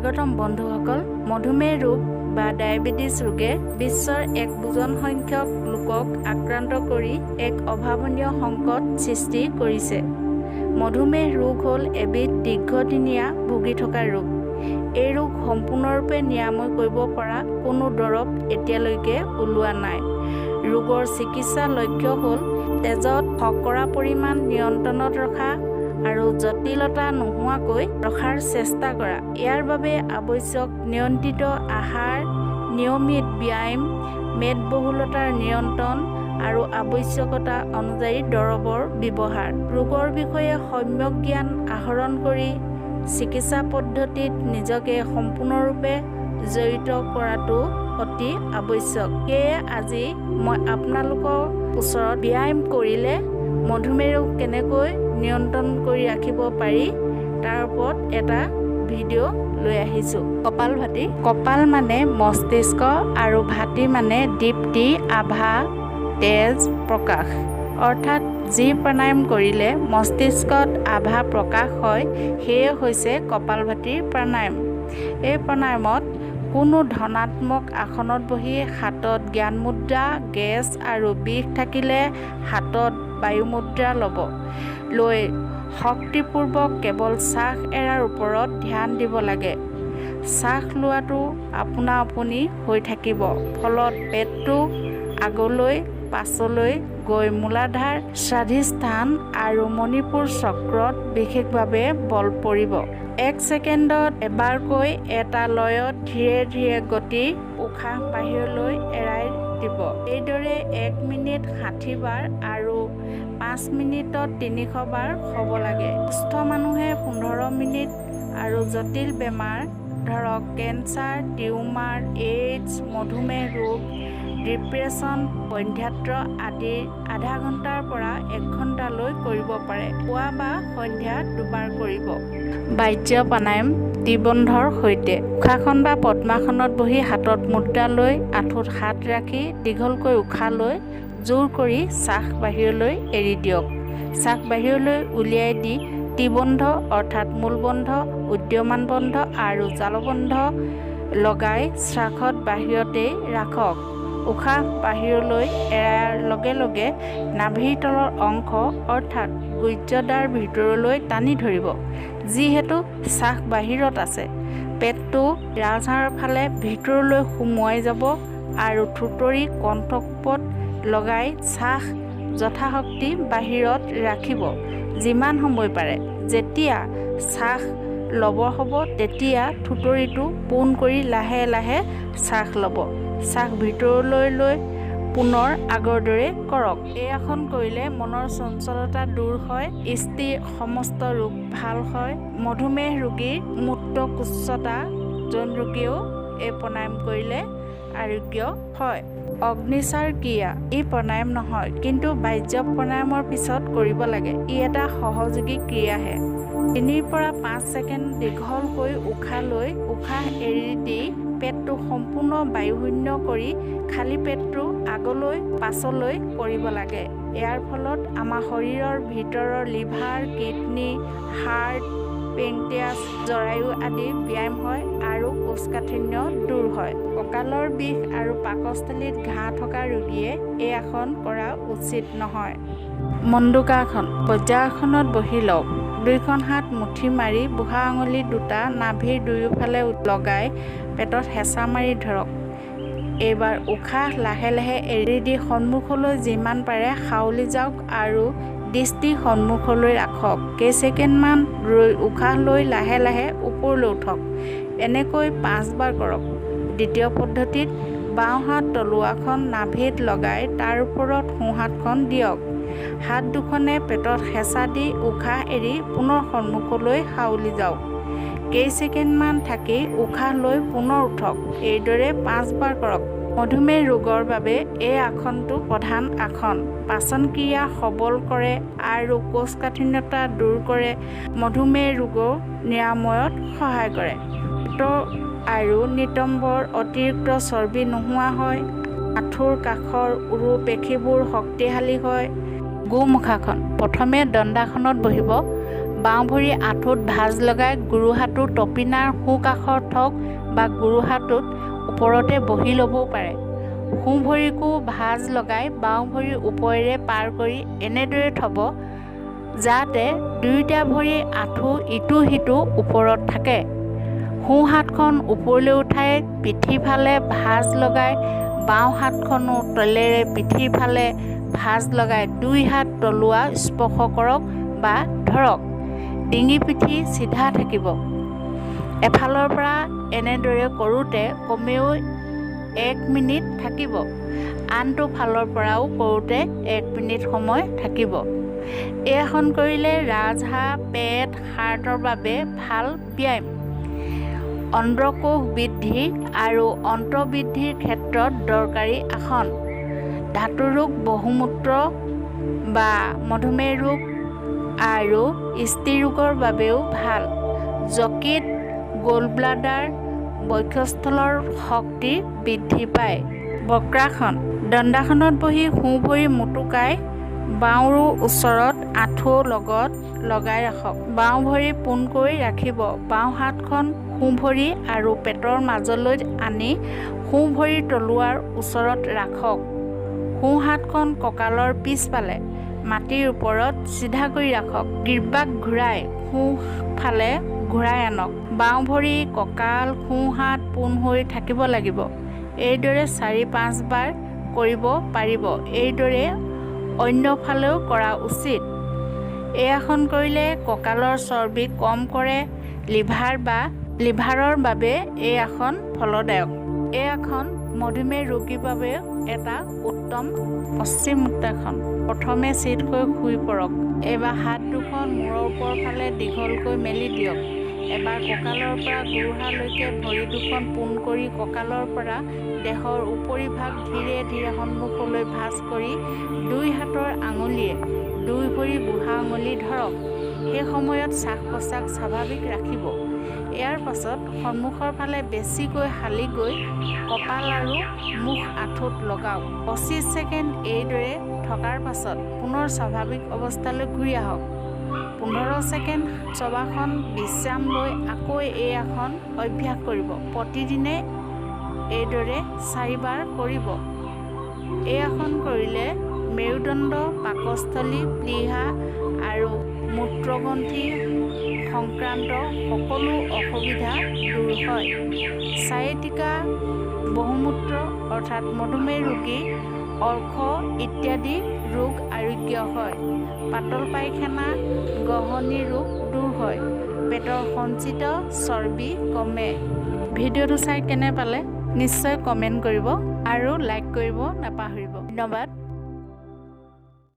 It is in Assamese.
স্বাগতম বন্ধুসকল। মধুমেহ ৰোগ বা ডায়েবেটিছ ৰোগে বিশ্বৰ এক বুজন সংখ্যক লোকক আক্ৰান্ত কৰি এক অভাৱনীয় সংকট সৃষ্টি কৰিছে। মধুমেহ ৰোগ হ'ল এবিধ দীৰ্ঘদিনীয়া ভুগি থকা ৰোগ। এই ৰোগ সম্পূৰ্ণৰূপে নিৰাময় কৰিব পৰা কোনো দৰৱ এতিয়ালৈকে ওলোৱা নাই। ৰোগৰ চিকিৎসা লক্ষ্য হ'ল তেজত শৰ্কৰা পৰিমাণ নিয়ন্ত্ৰণত ৰখা আৰু জটিলতা নোহোৱাকৈ ৰখাৰ চেষ্টা কৰা। ইয়াৰ বাবে আৱশ্যক নিয়ন্ত্ৰিত আহাৰ, নিয়মিত ব্যায়াম, মেদবহুলতাৰ নিয়ন্ত্ৰণ আৰু আৱশ্যকতা অনুযায়ী দৰৱৰ ব্যৱহাৰ। ৰোগৰ বিষয়ে সম্যক জ্ঞান আহৰণ কৰি চিকিৎসা পদ্ধতিত নিজকে সম্পূৰ্ণৰূপে জড়িত কৰাটো অতি আৱশ্যক। সেয়ে আজি মই আপোনালোকৰ ওচৰত ব্যায়াম কৰিলে মধুমেহ ৰোগ কেনেকৈ নিয়ন্ত্ৰণ কৰি ৰাখিব পাৰি, তাৰ ওপৰত এটা ভিডিঅ' লৈ আহিছোঁ। কপাল ভাতি। কপাল মানে মস্তিষ্ক আৰু ভাতি মানে দীপ্তি, আভা, তেজ, প্ৰকাশ। অৰ্থাৎ যি প্ৰাণায়াম কৰিলে মস্তিষ্কত আভা প্ৰকাশ হয়, সেয়ে হৈছে কপালভাতিৰ প্ৰাণায়াম। এই প্ৰাণায়ামত কোনো ধনাত্মক আসনত বহি হাতত জ্ঞান মুদ্ৰা, গেছ আৰু বিষ থাকিলে হাতত বায়ুমুদ্ৰা ল'ব লৈ শক্তিপূৰ্বক কেৱল শ্বাস এৰাৰ ওপৰত ধ্যান দিব লাগে। শ্বাস লোৱাটো আপোনা আপুনি হৈ থাকিব। ফলত পেটটো আগলৈ পাছলৈ গৈ মূলাধাৰ, স্বাধিষ্ঠান আৰু মণিপুৰ চক্ৰত বিশেষভাৱে বল পৰিব। 1 ছেকেণ্ডত এবাৰকৈ এটা লয়ত ধীৰে ধীৰে গতি উশাহ বাহিৰলৈ এৰাই দিব। এইদৰে 1 মিনিট 60 বাৰ আৰু 5 মিনিটত 300 বাৰ হ'ব লাগে। সুস্থ মানুহে 15 মিনিট আৰু জটিল বেমাৰ, ধৰক কেঞ্চাৰ, টিউমাৰ, এইডছ, মধুমেহ ৰোগ, ডিপ্ৰেছন, বন্ধ্যাত্ব আদিৰ আধা ঘণ্টাৰ পৰা এক ঘণ্টালৈ কৰিব পাৰে। পুৱা বা সন্ধ্যা দুবাৰ কৰিব। বাহ্য প্ৰাণায়াম ত্ৰিবন্ধৰ সৈতে। সুখাসন বা পদ্মাসনত বহি হাতত মুদ্ৰা লৈ আঁঠুত হাত ৰাখি দীঘলকৈ উশাহ লৈ জোৰ কৰি শ্বাস বাহিৰলৈ এৰি দিয়ক। শ্বাস বাহিৰলৈ উলিয়াই দি ত্ৰিবন্ধ, অৰ্থাৎ মূলবন্ধ, উড্ডীয়মান বন্ধ আৰু জালবন্ধ লগাই শ্বাসত বাহিৰতেই ৰাখক। উশাহ বাহিৰলৈ এৰাৰ লগে লগে নাভিৰ তলৰ অংশ, অৰ্থাৎ গুহ্যদ্বাৰ ভিতৰলৈ টানি ধৰিব। যিহেতু শ্বাস বাহিৰত আছে, পেটটো ৰাজহাড়ৰ ফালে ভিতৰলৈ সুমুৱাই যাব আৰু থুতৰি কণ্ঠকোপত লগাই শ্বাস যথাশক্তি বাহিৰত ৰাখিব, যিমান সময় পাৰে। যেতিয়া শ্বাস ল'ব হ'ব, তেতিয়া থুতৰিটো পোন কৰি লাহে লাহে শ্বাস ল'ব। শ্বাস ভিতৰলৈ লৈ পুনৰ আগৰ দৰে কৰক। এই আসন কৰিলে মনৰ চঞ্চলতা দূৰ হয়, স্ত্ৰীৰ সমস্ত ৰোগ ভাল হয়। মধুমেহ ৰোগীৰ মূত্ৰকুচ্ছতা, যৌন ৰোগীয়েও এই প্ৰাণায়াম কৰিলে আৰোগ্য হয়। অগ্নিচাৰ ক্ৰিয়া। ই প্ৰাণায়াম নহয়, কিন্তু বাহ্য প্ৰাণায়ামৰ পিছত কৰিব লাগে। ই এটা সহযোগী ক্ৰিয়াহে। 3ৰ পৰা 5 ছেকেণ্ড দীঘলকৈ উশাহ লৈ উশাহ এৰি দি পেটটো সম্পূৰ্ণ বায়ুশূন্য কৰি খালী পেটটো আগলৈ পাছলৈ কৰিব লাগে। ইয়াৰ ফলত আমাৰ শৰীৰৰ ভিতৰৰ লিভাৰ, কিডনী, হাৰ্ট, পেংক্ৰিয়াছ, জৰায়ু আদি ব্যায়াম হয় আৰু কোষ্ঠকাঠিন্য দূৰ হয়। কঁকালৰ বিষ আৰু পাকস্থলীত ঘাঁ থকা ৰোগীয়ে এই আসন কৰা উচিত নহয়। মণ্ডুকাসন। বজ্ৰাসনত বহি লওক। দুইখন হাত মুঠি মাৰি বুঢ়া আঙুলি দুটা নাভিৰ দুয়োফালে লগাই পেটত হেঁচা মাৰি ধৰক। এইবাৰ উশাহ লাহে লাহে এৰি দি সন্মুখলৈ যিমান পাৰে হাউলি যাওক আৰু দৃষ্টি সন্মুখলৈ ৰাখক। কেইছেকেণ্ডমান ৰৈ উশাহ লৈ লাহে লাহে ওপৰলৈ উঠক। এনেকৈ পাঁচবাৰ কৰক। দ্বিতীয় পদ্ধতিত বাওঁহাত তলুৱাখন নাভিত লগাই তাৰ ওপৰত সোঁহাতখন দিয়ক। হাত দুখনে পেটত হেঁচা দি উশাহ এৰি পুনৰ সন্মুখলৈ হাউলি যাওক। কেইছেকেণ্ডমান থাকি উশাহ লৈ পুনৰ উঠক। এইদৰে পাঁচবাৰ কৰক। মধুমেহ ৰোগৰ বাবে এই আসনটো প্ৰধান আসন। পাচন ক্ৰিয়া সবল কৰে আৰু কোষ্ঠকাঠিন্যতা দূৰ কৰে। মধুমেহ ৰোগৰ নিৰাময়ত সহায় কৰে। পেটৰ আৰু নিতম্বৰ অতিৰিক্ত চৰ্বি নোহোৱা হয়। আঁঠুৰ কাষৰ উৰু পেশীবোৰ শক্তিশালী হয়। গোমুখাসন। প্ৰথমে দণ্ডাসনত বহিব। বাওঁ ভৰি আঁঠুত ভাঁজ লগাই গোৰোহাটো তপিনাৰ সোঁ কাষত থওক বা গোৰোহাটোত ওপৰতে বহি ল'বও পাৰে। সোঁ ভৰিকো ভাঁজ লগাই বাওঁ ভৰিৰ ওপৰেৰে পাৰ কৰি এনেদৰে থ'ব যাতে দুয়োটা ভৰি আঁঠু ইটো সিটো ওপৰত থাকে। সোঁ হাতখন ওপৰলৈ উঠাই পিঠিৰ ফালে ভাঁজ লগাই বাওঁ হাতখনো তলেৰে পিঠিৰ ফালে ভাঁজ লগাই দুই হাত তলুৱা স্পৰ্শ কৰক বা ধৰক। ডিঙি পিঠি চিধা থাকিব। এফালৰ পৰা এনেদৰে কৰোঁতে কমেও 1 মিনিট থাকিব। আনটো ফালৰ পৰাও কৰোঁতে 1 মিনিট সময় থাকিব। এই আসন কৰিলে ৰাজহাড়, পেট, হাৰ্টৰ বাবে ভাল ব্যায়াম। অণ্ডকোষ বৃদ্ধি আৰু অন্তবৃদ্ধিৰ ক্ষেত্ৰত দৰকাৰী আসন। ধাতুৰোগ, বহুমূত্ৰ বা মধুমেহ ৰোগ আৰু স্ত্ৰীৰোগৰ বাবেও ভাল। যকৃত, গলব্লাডাৰ, বক্ষস্থলৰ শক্তি বৃদ্ধি পায়। বক্ৰাসন। দণ্ডাসনত বহি সোঁ ভৰি মোটোকাই বাওঁৰ ওচৰত আঁঠুৰ লগত লগাই ৰাখক। বাওঁ ভৰি পোনকৈ ৰাখিব। বাওঁ হাতখন সোঁ ভৰি আৰু পেটৰ মাজলৈ আনি সোঁ ভৰিৰ তলুৱাৰ ওচৰত ৰাখক। সোঁ হাতখন কঁকালৰ পিছফালে মাটিৰ ওপৰত চিধা কৰি ৰাখক। গ্ৰীবাক ঘূৰাই সোঁফালে ঘূৰাই আনক। বাওঁ ভৰি, কঁকাল, সোঁ হাত পোন হৈ থাকিব লাগিব। এইদৰে 4-5বাৰ কৰিব পাৰিব। এইদৰে অন্যফালেও কৰা উচিত। এই আসন কৰিলে কঁকালৰ চৰ্বি কম কৰে। লিভাৰৰ বাবে এই আসন ফলদায়ক। এই আসন মধুমেহ ৰোগীৰ বাবে এটা উত্তম পশ্চিমোত্তাসন। প্ৰথমে চিত হৈ শুই পৰক। এইবাৰ হাত দুখন মূৰৰ ওপৰ ফালে দীঘলকৈ মেলি দিয়ক। এবাৰ কঁকালৰ পৰা গোৰোহালৈকে ভৰি দুখন পোন কৰি কঁকালৰ পৰা দেহৰ উপৰিভাগ ধীৰে ধীৰে সন্মুখলৈ ভাঁজ কৰি দুই হাতৰ আঙুলিয়ে দুই ভৰি বুঢ়া আঙুলি ধৰক। সেই সময়ত শ্বাস প্ৰশ্বাস স্বাভাৱিক ৰাখিব। ইয়াৰ পাছত সন্মুখৰ ফালে বেছিকৈ হালি গৈ কপাল আৰু মুখ আঁঠুত লগাওক। 25 ছেকেণ্ড এইদৰে থকাৰ পাছত পুনৰ স্বাভাৱিক অৱস্থালৈ ঘূৰি আহক। 15 ছেকেণ্ড শৱাসন বিশ্ৰাম লৈ আকৌ এই আসন অভ্যাস কৰিব। প্ৰতিদিনে এইদৰে 4বাৰ কৰিব। এই আসন কৰিলে মেৰুদণ্ড, পাকস্থলী, প্লীহা আৰু মূত্ৰগ্ৰন্থি সংক্ৰান্ত সকলো অসুবিধা দূৰ হয়। চায়েটিকা, বহুমূত্ৰ অৰ্থাৎ মধুমেহ ৰোগী, অৰ্শ ইত্যাদি ৰোগ আৰোগ্য হয়। পাতল পায়খানা, গ্ৰহণী ৰোগ দূৰ হয়। পেটৰ সঞ্চিত চৰ্বি কমে। ভিডিঅ'টো চাই কেনে পালে নিশ্চয় কমেণ্ট কৰিব আৰু লাইক কৰিব নাপাহৰিব। ধন্যবাদ।